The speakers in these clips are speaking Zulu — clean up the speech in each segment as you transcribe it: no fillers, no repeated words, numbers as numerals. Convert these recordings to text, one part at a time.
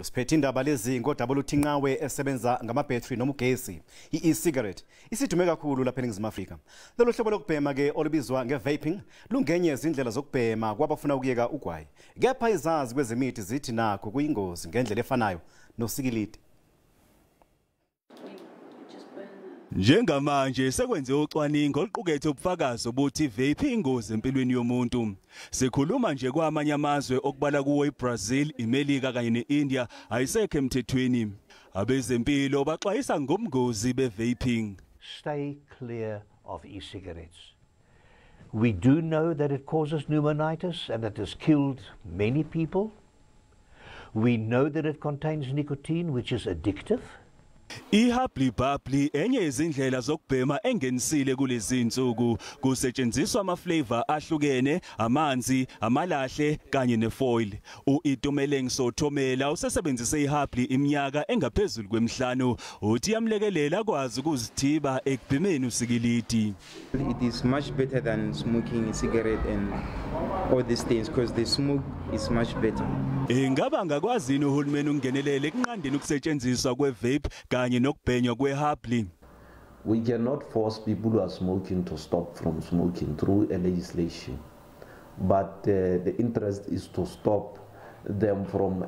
Siphethe indaba lezi ngodaba oluthi inqawe esebenza ngamabhetri noma ugesi, i-e-cigarette, isidume kakhulu lapha eNingizimu Afrika. Lolu hlobo lokubhema ke olubizwa nge-vaping lungenye yezindlela zokubhema kwabafuna ukuyeka ugwayi. Kepha izazi kwezemithi zithi nakho kuyingozi ngendlela efanayo nosikilidi. Njengamanje sekwenziwe ucwaningo oluqukethe ubufakazi obuthi vape ingozi empilweni yomuntu. Sikhuluma nje kwamanye amazwe okubala kuwo iBrazil, iMelika kanye neIndia ayisekho emthethweni. Abezempilo baxwayisa ngobungozi be-vaping. Stay clear of e-cigarettes. We do know that it causes pneumonitis and that has killed many people. We know that it contains nicotine, which is addictive. I-hubbly bubbly enye izindlela zokubhema engenisile kulezi insuku. Kusetshenziswa ama-flavor ahlukene, amanzi, amalahle kanye nefoil. U-Itumeleng Sothomela usesebenzise i-hubbly iminyaka engaphezulu kwemihlanu. Uthi yamlekelela kwazi ukuzithiba ekubhemeni usikilidi. It is much better than smoking a cigarette and all these things because the smoke is much better. Ingaba ngakwazini uhulumeni ungenelele ekunqandeni ukusetshenziswa kwe-vape kanye nokubhenywa kwe-hubbly? We cannot force people who are smoking to stop from smoking through a legislation, but the interest is to stop them from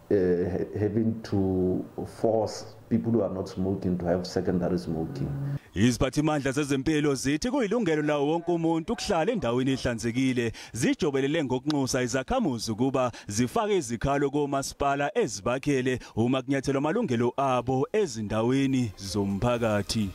having to force people who are not smoking to have secondary smoking. Iziphathimandla zezempilo zithi kuyilungelo lawo wonke umuntu ukuhlala endaweni ehlanzekile. Zijobelele ngokunxusa izakhamuzi ukuba zifake izikhalo komasipala ezibakhele uma kunyathelwa amalungelo abo ezindaweni zomphakathi.